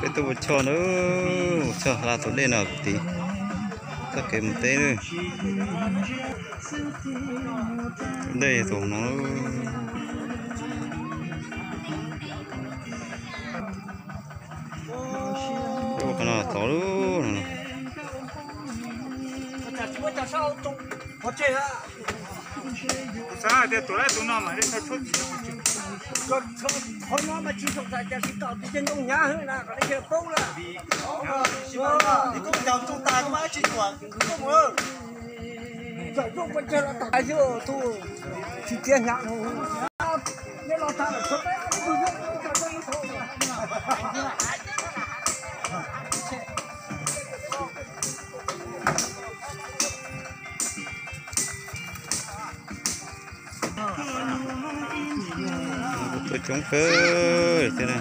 Peb tuaj ua choj na, ua choj hla tus dej no kwv tij. Txoj kev mus teb na. Dej tus no. Ua qhov no tod lub no. Xav hais tias tus lab tus no mas, qhov no mas tsis tau tas, cas tsis tau tus cev ntoo hnyav hwv na, kom nej thiaj paub lawm. Koj ncaus ntoo tas koj mas tsis tuam koj mus. Txawm zoo ua cas los tom tas xwb, tus tsis tiav hnyav no. Nej los tas lawm, tshuav peb ob tug yog tus txawm zoo ua tau. Tuaj coob kawg thiab na.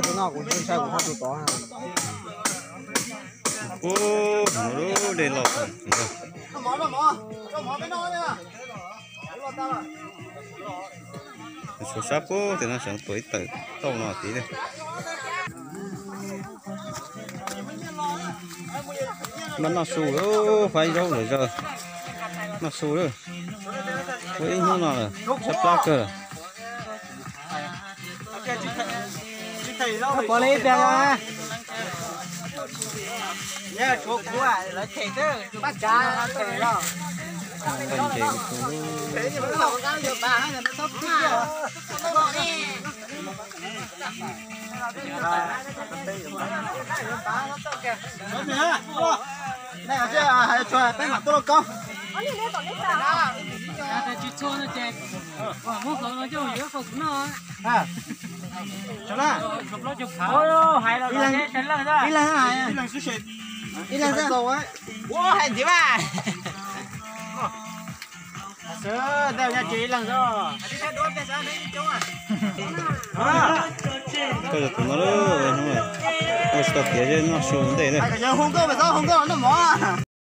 Tus no kuv tsis ntshai, kuv ho tus tod. Ub, dej los. Suav sab pub tias no sawv tuaj ib tawm tauj no tid. Mas noj su, faib zaub lawm zog. Noj su lawm. Ua ib hnub no lawm, sab plab kawg lawm. Pov li ib pliag no. Tshuav kuv lawv them xwb, pab tsav them los. Peb mam tuaj lauj koob. Tsis txhua no ces muab qhov no coj yuav qhov kuv noj. Ib leeg, ib leeg xwb, ib leeg xwb. Ua hais ntxiv mas. Sawv daws nyob tsis ib leeg xwb. Koj yog tus no lawm, ua tsis tau tiav noj su ntej na. Hu nkauj mas txhob hu nkauj noj mov.